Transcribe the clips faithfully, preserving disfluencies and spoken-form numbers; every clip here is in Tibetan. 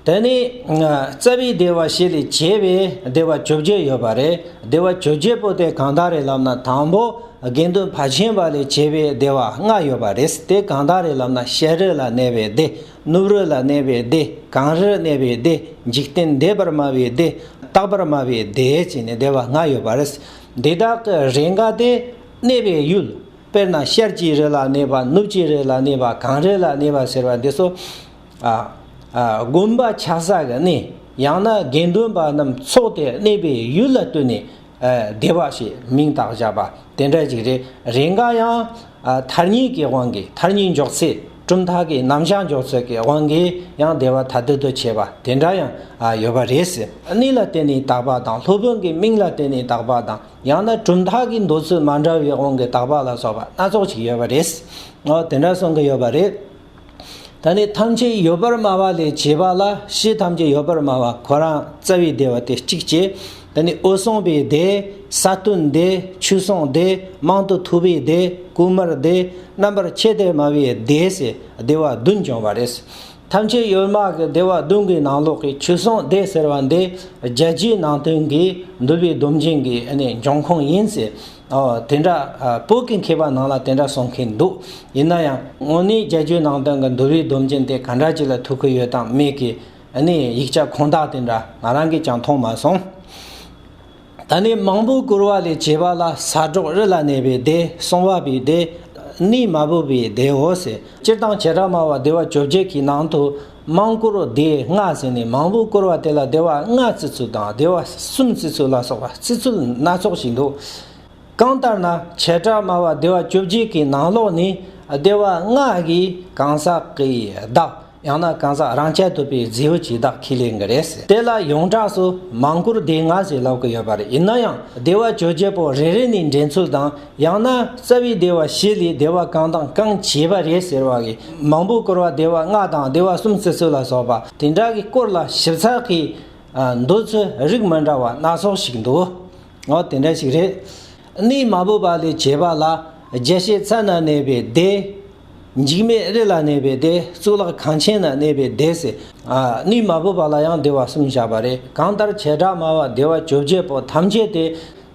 དེ་ནས་རྩ་བའི་བདེ་བ་བཞི་ལས་བྱས་པའི་བདེ་བ་བཅོ་བརྒྱད་ཡོད་པ་རེད། བདེ་བ་བཅོ་བརྒྱད་པོ་དེ་གང་དག་རེད་ལབ་ན། དང་པོ་དགེ་འདུན་ཕར་ཕྱིན་པ་ལས་བྱས་པའི་བདེ་བ་ལྔ་ཡོད་པ་རེད། དེ་གང་དག་རེད་ལབ་ན། ཤ་རུས་ལ་གནས་པའི་བདེ། ནུབ་རུས་ལ་གནས་པའི་བདེ། གངས་རུས་གནས་པའི་བདེ། འཇིག་རྟེན་འདས་པར་སྨྲ་བའི་བདེ། རྟག་པར་སྨྲ་བའི་བདེ་བྱས་ནས་བདེ་བ་ལྔ་ཡོད་པ་རེད། འདི་དག་གི་རེས་འགའ་དེ་གནས་པའི་ཡུལ། དཔེར་ན་ཤར་གྱི་རི་ལ་གནས་པ། ནུབ་ཀྱི་རི་ལ་གནས་པ། གངས་རི་ལ་གནས་པ་ཟེར་བ་འདི་ཚོ། ཨ་ཨ་དགོན་པ་ཆགས་ས་གི་གནས། ཡང་ན་དགེ་འདུན་པ་རྣམས་ཚོགས་ཏེ་གནས་པའི་ཡུལ་ལ་ལྟོས་ནས་ཨ་བདེ་བ་ཞེས་མིང་བཏགས་བཞག་པ་དེ་འདྲ་ཅིག་རེད། རེས་འགའ་ཡང་ཨ་ཐ་སྙད་ཀྱི་དབང་གིས། ཐ་སྙད་འཇོག་ཚེ། གྲུབ་མཐའ་གི་རྣམ་གཞག་འཇོག་ཚུལ་གྱི་དབང་གིས་ཡང་བདེ་བ་ཐ་དད་དུ་ཕྱེ་བ་དེ་འདྲ་ཡང་ཨ་ཡོད་པ་རེད། གནས་ལ་བརྟེན་ནས་བཏགས་པ་དང་། སློབ་དཔོན་གྱི་མིང་ལ་བརྟེན་ནས་བཏགས་པ་དང་། ཡང་ན་གྲུབ་མཐའ་གི་འདོད་ཚུལ་མ་འདྲ་བའི་དབང་གིས་བཏགས་པ་ལ་སོགས་པ་སྣ་ཚོགས་ཤིག་ཡོད་པ་རེད། འོ་དེ་འདྲ་གསུང་གི་ཡོད་པ་རེད། ད་ནི་ཐམས་ཅད་ཡོད་པར་སྨྲ་བ་ལས་བྱས་པ་ལ། ཕྱི་ཐམས་ཅད་ཡོད་པར་སྨྲ་བ་ཁོ་རང་རྩ་བའི་བདེ་བ་དེ་གཅིག་བྱས། ད་ནི་འོད་སྲུང་བའི་བདེ། ས་བརྟོལ་བདེ། ཆོས་སྲུང་བདེ། མང་དུ་ཐོས་པའི་བདེ། གོས་དམར་བདེ། རྣམ་པར་ཕྱེ་སྟེ་སྨྲ་བའི་བདེ་ཟེར་བདེ་བ་བདུན་བྱུང་བ་རེད། ཐམས་ཅད་ཡོད་སྨྲ་གི་བདེ་བ་བདུན་གྱི་ནང་ལོགས་ཀྱི་ཆོས་སྲུང་བདེ་ཟེར་བ་འདི་རྒྱ་རྒྱའི་ནང་དོན་གྱི་འདུལ་བའི་སྡོམ་ཆེན་གྱི་ཨ་ནི་འབྱུང་ཁུངས་ཡིན་ཟེར། ཨོ་དེ་འདྲ་ཨ་བོད་ཀྱི་མཁས་པ་ནང་ལ་དེ་འདྲ་གསུང་མཁན་འདུག་ཡིན་ན་ཡང་དངོས་གནས་རྒྱ་རྒྱའི་ནང་དོན་གྱི་འདུལ་བའི་སྡོམ་ཆེན་དེ་ག་འདྲ་ཅིག་ལ་ཐུག་གི་ཡོད་དམ་མེད་ཀྱི་ཨ་ནི་ཡིག་ཆ་ཁུངས་དག་དེ་འདྲ་ང་རང་གིས་ཀྱང་མཐོང་མ་སོང་། ད་ནི་མང་པོས་བསྐོར་བ་ལས་བྱས་པ་ལ། ས་སྒྲོག་རི་ལ་གནས་པའི་བདེ། སྲུང་བ་པའི་བདེ། གནས་མ་བུ་པའི་བདེའོ་ཟེར། སྤྱིར་བཏང་བྱེ་བྲག་སྨྲ་བ་བདེ་བ་བཅོ་བརྒྱད་ཀྱི་ནང་དུ་མང་བསྐོར་བདེ་ལྔ་ཟེར་ནས། མང་པོས་བསྐོར་བ་དེ་ལ་བདེ་བ་ལྔ་བརྩི་ཚུལ་དང་། བདེ་བ་གསུམ་བརྩི་ཚུལ་ལ་སོགས་པ་བརྩི་ཚུལ་སྣ་ཚོགས་ཤིག་འདུག་གང་ལྟར་ན་བྱེ་བྲག་སྨྲ་བ་བདེ་བ་བཅོ་བརྒྱད་ཀྱི་ནང་ལོགས་ནས་བདེ་བ་ལྔ་གིས་གང་ཟག་གི་བདག་ཡང་ན་གང་ཟག་རང་རྐྱ་ཐུབ་པའི་རྫས་ཡོད་ཀྱི་བདག་ཁས་ལེན་གྱི་རེད། དེ་ལ་ཡོངས་གྲགས་སུ་མང་བསྐོར་བདེ་ལྔ་ཟེར་ལབ་ཀྱི་ཡོད་པ་རེད། ཡིན་ན་ཡང་བདེ་བ་བཅོ་བརྒྱད་པོ་རེ་རེ་ནས་འདྲེན་ཚུལ་དང་། ཡང་ན་རྩ་བའི་བདེ་བ་བཞི་ལས་བདེ་བ་གང་དང་གང་བྱས་པ་རེད་ཟེར་བ་གི་མང་པོས་བསྐོར་བ་བདེ་བ་ལྔ་དང་བདེ་བ་གསུམ་བརྩི་ཚུལ་ལ་སོགས་པ་དེ་འདྲ་གི་སྐོར་ལ་ཞིབ་ཚགས་ཀྱི་ཨ་འདོད་ཚུལ་རིགས་མི་འདྲ་བ་སྣ་ཚོགས་ཤིག་འདུག་འོ་དེ་འདྲ་ཞིག་རེད། གནས་མ་བུ་པ་ལས་བྱས་པ་ལ། རྒྱལ་བྱེད་ཚལ་ན་གནས་པའི་བདེ། འཇིགས་མེད་རི་ལ་གནས་པའི་བདེ། གཙུག་ལག་ཁང་ཆེན་ན་གནས་པའི་བདེ་ཟེར། ཨ་གནས་མ་བུ་པ་ལ་ཡང་བདེ་བ་གསུམ་བཞག་པ་རེད། གང་ལྟར་བྱེ་བྲག་སྨྲ་བ་བདེ་བ་བཅོ་བརྒྱད་པོ་ཐམས་ཅད་དེ་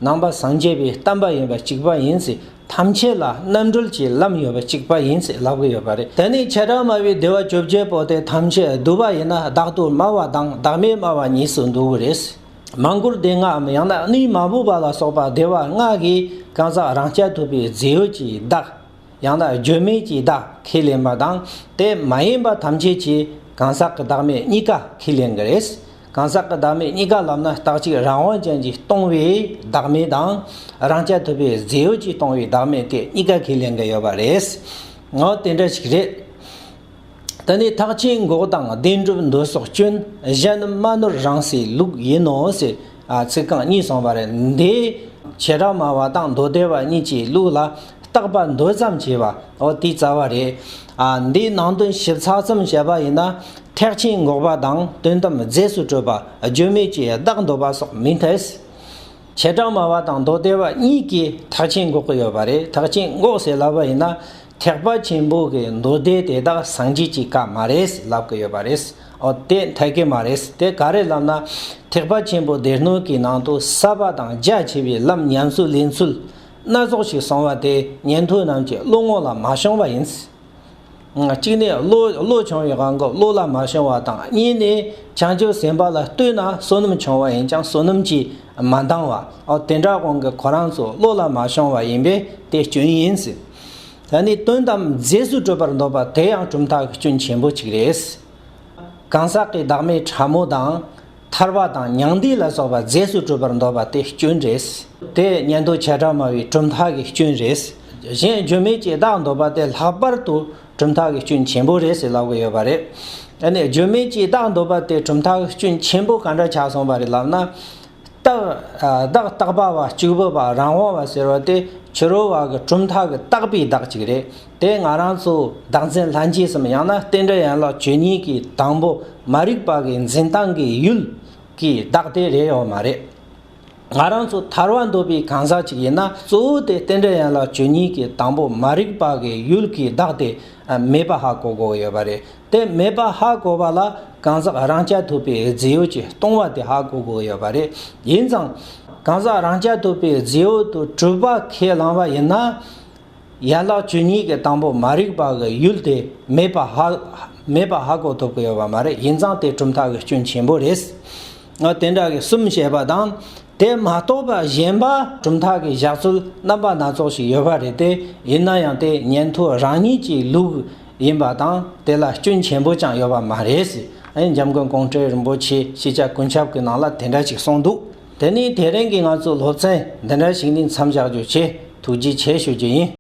ནང་པ་སངས་རྒྱས་པའི་བསྟན་པ་ཡིན་པ་གཅིག་པ་ཡིན་ཟེར། ཐམས་ཅད་ལ་རྣམ་གྲོལ་གྱི་ལམ་ཡོད་པ་གཅིག་པ་ཡིན་ཟེར་ལབ་ཀྱི་ཡོད་པ་རེད། དེ་ནས་བྱེ་བྲག་སྨྲ་བའི་བདེ་བ་བཅོ་བརྒྱད་པོ་དེ་ཐམས་ཅད་བསྡུ་བ་ཡིན་ན་བདག་ཏུ་སྨྲ་བ་དང་བདག་མེད་སྨྲ་བ་གཉིས་སུ་འདུ་གི་རེད། མང་བསྐོར་བདེ་ལྔའམ་ཡང་ན་གནས་མ་བུ་པ་ལ་སོགས་པ་བདེ་བ་ལྔ་གིས་གང་ཟག་རང་རྐྱ་ཐུབ་པའི་རྫས་ཡོད་ཀྱི་བདག་ཡང་ན་རྒྱུ་མེད་ཀྱི་བདག་ཁས་ལེན་པ་དང་། དེ་མ་ཡིན་པ་ཐམས་ཅད་ཀྱིས་གང་ཟག་གི་བདག་མེད་གཉིས་ཀ་ཁས་ལེན་གྱི་རེད། གང་ཟག་གི་བདག་མེད་གཉིས་ཀ་ལབ་ན་རྟག་གཅིག་རང་དབང་ཅན་གྱིས་སྟོང་བའི་བདག་མེད་དང་། རང་རྐྱ་ཐུབ་པའི་རྫས་ཡོད་ཀྱིས་སྟོང་བའི་བདག་མེད་དེ་གཉིས་ཀ་ཁས་ལེན་གྱི་ཡོད་པ་རེད། འོ་དེ་འདྲ་ཞིག་རེད། དེ་ནས་ཐེག་ཆེན་འགོག་དང་བདེན་གྲུབ་འདོད་སོགས་སྐྱོན། གཞན་མ་ནོར་རང་སའི་ལུགས་ཡིན་ནོ་ཟེར། ཨ་ཚིག་རྐང་གཉིས་གསུངས་པ་རེད། འདི་བྱེ་བྲག་སྨྲ་བ་དང་མདོ་སྡེ་པ་གཉིས་ཀྱི་ལུགས་ལ་བརྟག་པ་མདོ་ཙམ་བྱས་པ་འོ་དེའི་རྩ་བ་རེད། ཨ་འདིའི་ནང་དོན་ཞིབ་ཚགས་ཙམ་བཤད་པ་ཡིན་ན། ཐེག་ཆེན་འགོག་པ་དང་དོན་དམ་རྫས་སུ་གྲུབ་པ། རྒྱུ་མེད་ཀྱི་བདག་འདོད་པ་སོགས་མི་འཐད། བྱེ་བྲག་སྨྲ་བ་དང་མདོ་སྡེ་པ་གཉིས་ཀྱིས་ཐེག་ཆེན་འགོག་གི་ཡོད་པ་རེད། ཐེག་ཆེན་འགོག་ཟེར་ལབ་པ་ཡིན་ན། ཐེག་པ་ཆེན་པོ་གི་མདོ་སྡེ་དེ་དག་སངས་རྒྱས་ཀྱི་བཀའ་མ་རེད་ལབ་ཀྱི་ཡོད་པ་རེད། འོ་དེ་འཐད་ཀྱི་མ་རེད། དེ་ག་རེ་ལབ་ན། ཐེག་པ་ཆེན་པོ་སྡེ་སྣོད་ཀྱི་ནང་དུ་ཟབ་པ་དང་རྒྱ་ཆེ་བའི་ལམ་ཉམས་སུ་ལེན་ཚུལ་སྣ་ཚོགས་ཤིག་གསུངས་པ་དེ་ཉན་ཐོས་རྣམས་ཀྱི་བློ་ངོ་ལ་མ་ཤོང་བ་ཡིན། གཅིག་ནས་བློ་བློ་ཆུང་བའི་དབང་གིས་བློ་ལ་མ་ཤོང་བ་དང་། གཉིས་ནས་བྱང་ཆུབ་སེམས་དཔའ་ལ་ལྟོས་ན་བསོད་ནམས་ཆུང་བ་ཡིན་ཀྱང་བསོད་ནམས་ཀྱིས་མ་འདང་བ། འོ་དེ་འདྲ་དབང་གིས་ཁོ་རང་ཚོ་བློ་ལ་མ་ཤོང་བ་ཡིན་པས་དེ་སྐྱོན་ཡིན་ཟེར། ད་ནི་དོན་དམ་རྫས་སུ་གྲུབ་པར་འདོད་པ་དེ་ཡང་གྲུབ་མཐའ་གི་སྐྱོན་ཆེན་པོ་གཅིག་རེད། གང་ཟག་གི་བདག་མེད་ཕྲ་མོ་དང་། ཐར་པ་དང་མྱང་འདས་ལ་སོགས་པ་རྫས་སུ་གྲུབ་པར་འདོད་པ་དེ་སྐྱོན་རེད། དེ་ཉན་ཐོས་བྱེ་བྲག་སྨྲ་བའི་གྲུབ་མཐའ་གི་སྐྱོན་རེད། གཞན་རྒྱུ་མེད་ཀྱི་བདག་འདོད་པ་དེ་ལྷག་པར་དུ་གྲུབ་མཐའ་གི་སྐྱོན་ཆེན་པོ་རེད་ཟེར་ལབ་ཀྱི་ཡོད་པ་རེད། ཨ་ནི་རྒྱུ་མེད་ཀྱི་བདག་འདོད་པ་དེ་གྲུབ་མཐའ་གི་སྐྱོན་ཆེན་པོ་ག་འདྲ་ཆགས་སོང་བ་རེད་ལབ་ན། རྟག་ཨ་བདག་རྟག་པ་བ་གཅིག་པུ་བ་རང་དབང་བ་ཟེར་བ་དེ་ཕྱི་རོལ་བ་གི་གྲུབ་མཐའ་གི་རྟག་པའི་བདག་ཅིག་རེད། དེ་ང་རང་ཚོ་བདག་འཛིན་ལྷན་སྐྱེས་སམ་ཡང་ན་རྟེན་འབྲེལ་ཡན་ལག་བཅུ་གཉིས་ཀྱི་དང་པོ་མ་རིག་པ་གི་འཛིན་སྟངས་ཀྱི་ཡུལ་གྱི་བདག་དེ་རེད་ཡོད་མ་རེད། ང་རང་ཚོ་ཐར་པ་འདོད་པའི་གང་ཟག་ཅིག་ཡིན་ན། གཙོ་བོ་དེ་རྟེན་འབྲེལ་ཡན་ལག་བཅུ་གཉིས་ཀྱི་དང་པོ་མ་རིག་པ་གི་ཡུལ་གྱི་བདག་དེ་མེད་པ་ཧ་གོ་དགོས་ཡོད་པ་རེད། དེ་མེད་པ་ཧ་གོ་བ་ལ་ གང་ཟག་རང་རྐྱ་ཐུབ་པའི་རྫས་ཡོད་ཀྱི་སྟོང་པ་དེ་ཧ་གོ་དགོས་ཡོད་པ་རེད། ཡིན་ཙང་། གང་ཟག་རང་རྐྱ་ཐུབ་པའི་རྫས་ཡོད་དུ་གྲུབ་པ་ཁས་བླངས་པ་ཡིན་ན། ཡན་ལག་བཅུ་གཉིས་ཀྱི་དང་པོ་མ་རིག་པ་གི་ཡུལ་དེ་མེད་པ་ཧ་མེད་པ་ཧ་གོ་ཐུབ་ཀྱི་ཡོད་པ་མ་རེད། ཡིན་ཙང་དེ་གྲུབ་མཐའ་གི་སྐྱོན་ཆེན་པོ་རེད། ཨ་དེ་འདྲ་གི་གསུམ་བཤད་པ་དང་། དེ་མ་གཏོགས་པ་གཞན་པ་གྲུབ་མཐའ་གི་བཞག་ཚུལ་རྣམ་པ་སྣ་ཚོགས་ཤིག་ཡོད་པ་རེད་དེ། ཡིན་ན་ཡང་དེ་ཉན་ཐོས་རང་ཉིད་ཀྱི་ལུགས་ཡིན་པ་དང་དེ་ལ་སྐྱོན་ཆེན་པོ་ཅང་ཡོད་པ་མ་རེད། ཨ་ནི་འཇམ་མགོན་ཀོང་སྤྲུལ་རིན་པོ་ཆེ་ཤེས་བྱ་ཀུན་ཁྱབ་ཀྱི་ནང་ལ་དེ་འདྲ་ཞིག་གསུངས་འདུག་དེ་ནས་དེ་རིང་གི་ང་ཚོའི་སློབ་ཚན་འདི་འདྲ་ཞིག་ནས་མཚམས་བཞག་རྒྱུ་བྱས། ཐུགས་རྗེ་ཆེ་ཞུ་རྒྱུ་ཡིན།